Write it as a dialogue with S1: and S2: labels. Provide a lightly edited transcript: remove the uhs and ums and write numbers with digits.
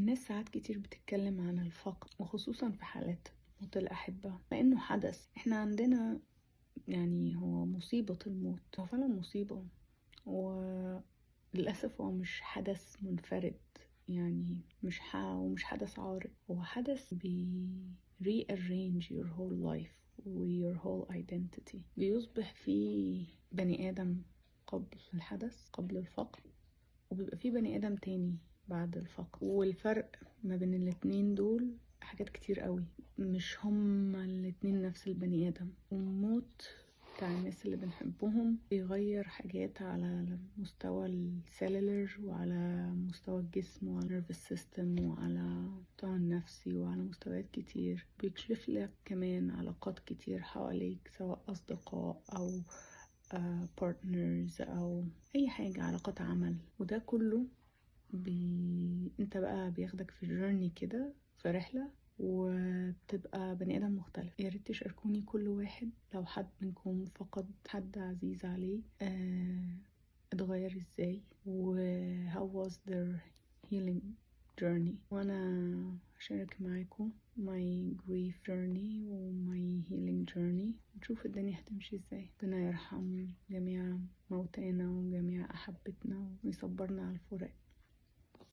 S1: الناس ساعات كتير بتتكلم عن الفقد، وخصوصا في حالات موت الأحبة، لأنه حدث احنا عندنا، يعني هو مصيبة الموت، هو فعلا مصيبة، وللأسف هو مش حدث منفرد، يعني مش حدث عارض، هو حدث بي rearrange your whole life و your whole identity. بيصبح في بني آدم قبل الحدث، قبل الفقد، وبيبقى في بني آدم تاني بعد الفقد، والفرق ما بين الاتنين دول حاجات كتير قوي، مش هما الاتنين نفس البني آدم. والموت بتاع الناس اللي بنحبهم بيغير حاجات على مستوى ال cellular وعلى مستوى الجسم وعلى ال nervous system وعلى مستوى النفسي وعلى مستويات كتير. بيكشف لك كمان علاقات كتير حواليك، سواء أصدقاء أو partners أو أي حاجة، علاقات عمل، وده كله انت بقى بياخدك في journey كده، في رحلة، وبتبقى بني آدم مختلف. يا ريت تشاركوني كل واحد لو حد منكم فقد حد عزيز عليه، اتغير ازاي، و how was their healing journey. وانا هشارك معاكم my grief journey و my healing journey، نشوف الدنيا هتمشي ازاي. ربنا يرحم جميع موتانا وجميع أحبتنا ويصبرنا على الفراق.